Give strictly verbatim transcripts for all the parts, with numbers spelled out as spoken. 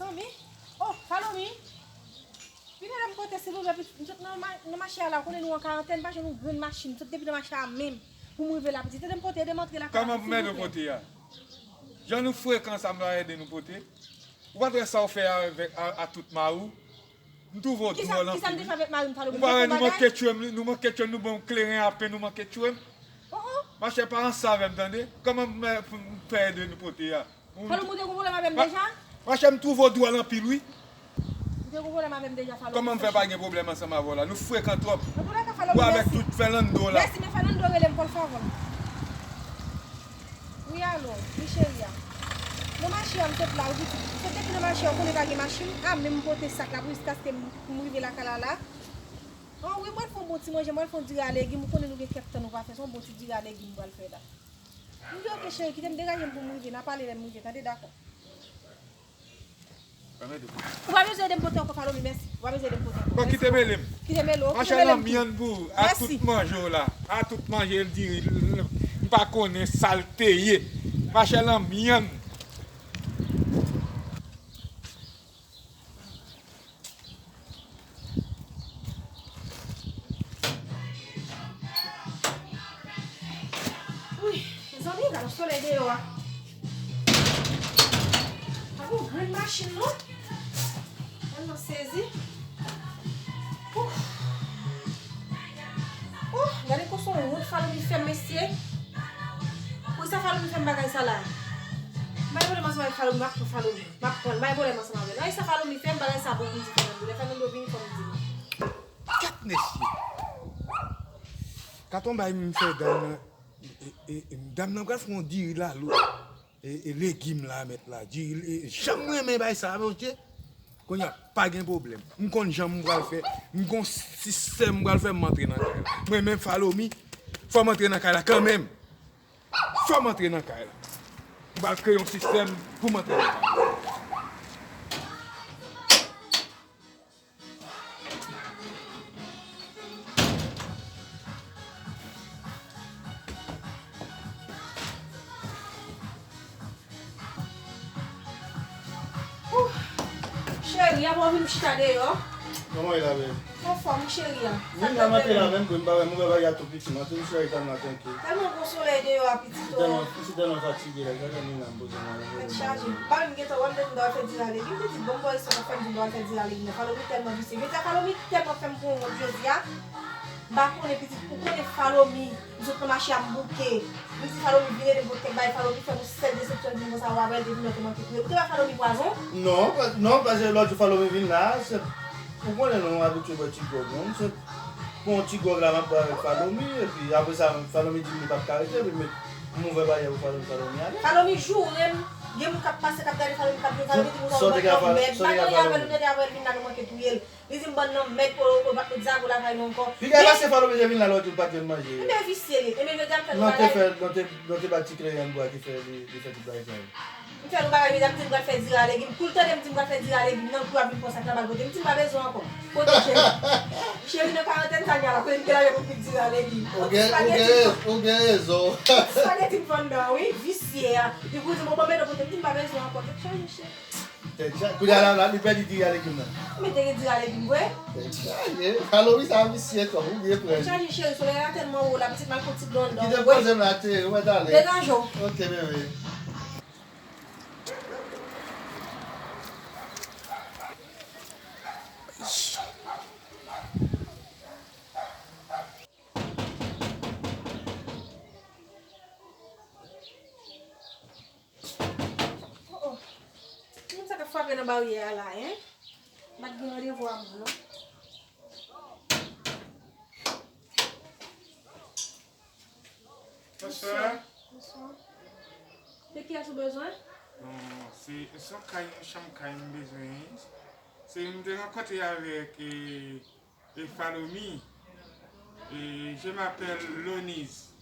Falomi? Oh, Falomi! Vin ede m pote, silvouplè, pitit. M sot nan ma-, nan mache a la, ou konnen nou an karantèn, pa jwenn yon grenn machin. M sot depi nan mache a menm pou m rive la, pitit. Ede m pote, ede m antre lakay la, silvouplè. Kòman pou m ede w pote a? Jan nou frekan sa, m pa ede nou pote. Ou pa t wè sa w fè avèk, a, a tout mari w? M twouve w dwòl anpil. Kisa m te fè avèk mari m, Falomi? Ou pa wè nou manke tchwe m, nou manke tchwe m, nou ban w kleren apen, nou manke tchwe m? Oh, oh. Machè, pa ranse avè m, tande? Kòman m, m fè ede nou pote a? Falomi, ou te gon pwoblèm avè m deja? Machè, m twouve w dwòl anpil, wi. Ou te gon pwoblèm avè m deja, Falomi. Kòman m fè pa gen pwoblèm ansanm avè w la? Nou frekan twòp. Antoulèka, Falomi, mèsi. Ou avèk tout Fernando la. Mèsi, men Fernando rele m, por favor. Wi, alo, wi, cheri a. Nan mache a, m sot la, wi, pitit. M sot depi nan mache a, ou konnen pa gen machin. A, men m pote sak la pou jiskaske m, pou m rive lakay la, la. An, wi, m pral fè yon bon ti manje, m pral fè yon diri a legim, ou konnen nou gen kèk tan nou pa fè, se yon bon ti diri a legim m pral fè la. M di, oke, cheri, kite m degaje m pou m rive, n a pale lè m rive, tande, dakò. Ou pa bezwen ede m pote ankò, Falomi, mèsi. Ou pa bezwen ede m pote ankò. Bon, kite mele m. Kite mele w, kite mele m tou. Machè lanmyann pou, a tout manje w la, a tout manje l diri, m pa konnen sa l te ye. Machè lanmyann. Wi, mezanmi, gade yon solèy deyò a. Pa gen yon grenn machin, non. Tèlman sezi. Ouf. Ouf, gade koson wont Falomi fè m, mesye. Poukisa Falomi fè m bagay sa la? M pa gen pwoblèm ansanm avèk Falomi, m ap pran Falomi. M ap pran l, m pa gen pwoblèm ansanm avè l. Ay, sa Falomi fè m, bagay sa bon pou m di Fernando. Lè Fernando vini, fò m di li. Gad mesye. Gad on bagay m fè dam nan. E, e, e, dam nan pral fè yon diri lalo. E, e legim la, mèt la. Diri, e, jan m renmen bagay sa, mesye. Kounye a, pa gen pwoblèm. M konn jan m pral fè. M gon sistèm m pral fè, m antre nan kay la. Mwen menm Falomi, fò m antre nan kay la kanmenm. Fò m antre nan kay la. M pral kreye yon sistèm pou m antre nan kay la. Ouh, cheri, apa w vin chita deyò? Kòman w ye la, babe? Anfòm, wi, cheri a. Vin la, m antre la menm, pou m pa wè m ouvè bagay a tou piti, m antre m cheri, tann la trankil. Tèlman gon solèy deyò a, pitit, o. Si tèlman, si tèlman fatige la, sa fè m vin la, m poze m la, m poze m la. Tèt chaje. M pa menm gentan wè m te di m ta al fè diri a legim, pitit, bon, m wè sa k ap fè m di m ta al fè diri a legim nan. Falomi tèlman visye. Jodi a, Falomi tèlman fè m pran wont jodi a. M pa konnen, pitit, ou konnen Falomi. M sot nan mache a, m bouke. M di Falomi vin ede m pote kèk bagay, Falomi fè m yon sèl desepsyon, l di m konsa, w a wè l te vin nan te manke touye l. Ou te bay Falomi pwazon? Non, pa, non, paske lòt jou Falomi vin la, se, ou konnen nou abitye bwè ti gwòg, non? Se, bon, ti gwòg la, m ap bwè avèk Falomi, epi apre sa, Falomi di m li p ap ka rete, epi m met, m ouvè baryè pou Falomi, Falomi ale. Falomi joure m, gen moun k ap pase, k ap gade Falomi, k ap di Falomi di m konsa, ou manke yon mèd. M pa gen anyen avè l, m tande avè l vin la, nou manke touye l. Li di m bann nan mèd, ou, ou pa t met zago lakay nou ankò. Piga pase Falomi te vin la lòt jou, l pa t jwenn manje. Ebyen visye li. Ebyen jodi a m fè nou bagay. Non, te fè, non, te, non, te ba ti kleren bwa ki fè li, li fè tout bagay sa yo. M fè nou bagay, jodi a m di m pral fè diri a legim. Kou l tande m di m pral fè diri a legim, nan kou ap vin pran sak la, ba l pote. M di m pa bezwen ankò. Pote cheri. Cheri nan karantèn sa n ye a la, kote m te lage pou m kwit diri a legim. Ou gen, ou gen, ou gen rezon. Spaghetti m fè anndan, wi, visye a. Li kou di m, bon, ban m ede w pote. M di m pa bezwen ankò. Tèt chaje, cheri. Tèt chaje. Kounye a la, la, li pèdi diri a legim nan. Men te gen diri a legim vre. Tèt chaje. Falomi sa visye twòp, ou byen pran li. Tèt chaje, cheri, solèy la tèlman wo la, pitit, m al pran ti dlo anndan. Kite poze m la, cheri, ou mèt ale. Deranje w. Ok, bebe. Oh, oh. Moun sa k ap frape nan baryè a la, en? M pa t gen randevou a moun, non. Bonswa. Bonswa. Se kiyès ou bezwen? Bon, se, se yon kay, yon chanm kay m bezwen. Se, m te rankontre avèk, e, E Falomi, e, je m'appelle Loniz.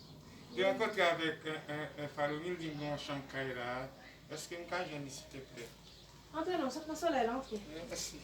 Te rankontre avèk, e, e, e, Falomi, l di m gen yon chanm kay la. Èske m ka jwenn li, silteplè? Antre non, sot nan solèy la, antre. Mèsi.